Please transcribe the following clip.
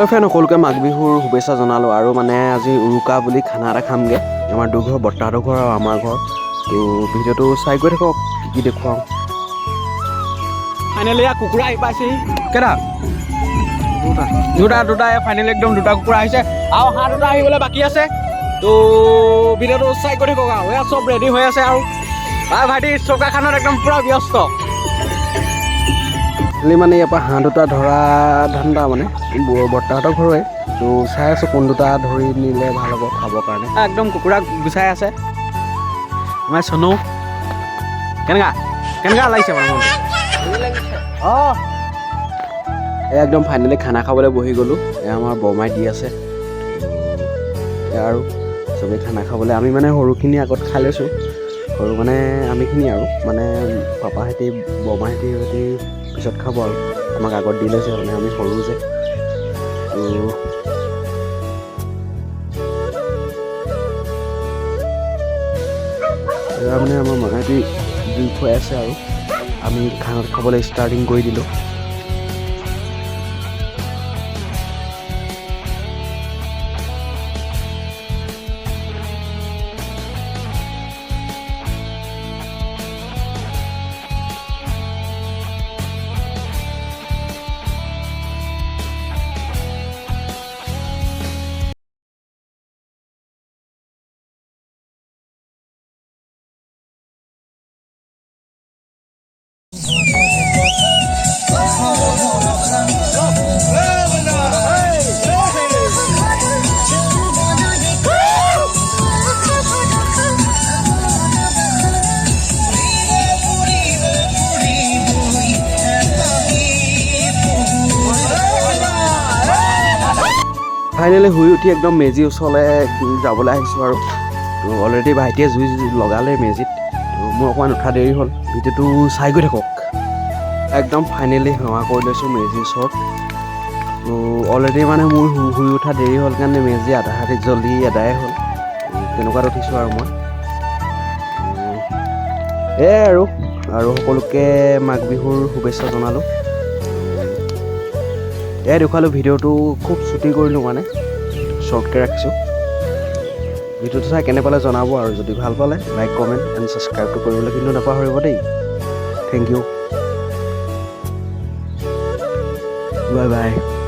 Friend, সকলোকে মাঘ বিহুৰ শুভেচ্ছা জনালোঁ। আৰু মানে আজি উৰুকা বুলি খানা এটা খামগৈ, আমাৰ দুঘৰ, বৰ্তাহঁতৰ ঘৰ আৰু আমাৰ ঘৰ। তো ভিডিঅ'টো চাই গৈ থাকক, কি কি দেখুৱাওঁ। ফাইনেলি কুকুৰা আহি পাইছেহি। কেইটা? দুটা, দুটা, দুটা। ফাইনেলি একদম দুটা কুকুৰা আহিছে আৰু হাঁহ দুটা আহিবলৈ বাকী আছে। তো ভিডিঅ'টো চাই গৈ থাকক। আৰু এয়া চব ৰেডি হৈ আছে আৰু ভাইটি চৌকাখানত একদম পূৰা ব্যস্ত। খালি মানে ইয়াৰ পৰা হাঁহ দুটা ধৰা ধান্দা, মানে বৰ্তাহঁতৰ ঘৰৰে। তো চাই আছোঁ কোন দুটা ধৰি নিলে ভাল হ'ব খাবৰ কাৰণে। একদম কুকুৰা গুচাই আছে আমাৰ চনু। কেনেকুৱা কেনেকুৱা লাগিছে মানে মনটো? অঁ। এই একদম ফাইনেলি খানা খাবলৈ বহি গ'লোঁ। এয়া আমাৰ বৰমাই দি আছে। এয়া আৰু চবেই খানা খাবলৈ, আমি মানে সৰুখিনি আগত খাই লৈছোঁ। সৰু মানে আমিখিনি আৰু মানে পাপাহেঁতি, বৰমাহেঁতি, সিহঁতি পিছত খাব আৰু আমাক আগত দি লৈছে, মানে আমি সৰু যে। তো এয়া মানে আমাৰ মাহঁতি জুই খুৱাই আছে আৰু আমি খানা খাবলৈ ষ্টাৰ্টিং কৰি দিলোঁ। ফাইনেলি শুই উঠি একদম মেজিৰ ওচৰলৈ যাবলৈ আহিছোঁ আৰু তো অলৰেডি ভাইটিয়ে জুই লগালে মেজিত। তো মোৰ অকণমান উঠা দেৰি হ'ল। ভিডিঅ'টো চাই গৈ থাকক। একদম ফাইনেলি সেৱা কৰি লৈছোঁ মেজিৰ ওচৰত। তো অলৰেডি মানে মোৰ শুই উঠা দেৰি হ'ল কাৰণে মেজি আধা আধি জ্বলি এদাই হ'ল। তেনেকুৱাত উঠিছোঁ আৰু মই। এয়াই আৰু আৰু সকলোকে মাঘ বিহুৰ শুভেচ্ছা জনালোঁ। এয়াই দেখুৱালোঁ। ভিডিঅ'টো খুব চুটি কৰিলোঁ, মানে শ্বৰ্টকৈ ৰাখিছোঁ। ভিডিঅ'টো চাই কেনে পালে জনাব আৰু যদি ভাল পালে লাইক, কমেণ্ট এণ্ড ছাবস্ক্ৰাইবটো কৰিবলৈ কিন্তু নাপাহৰিব দেই। Thank you, bye bye.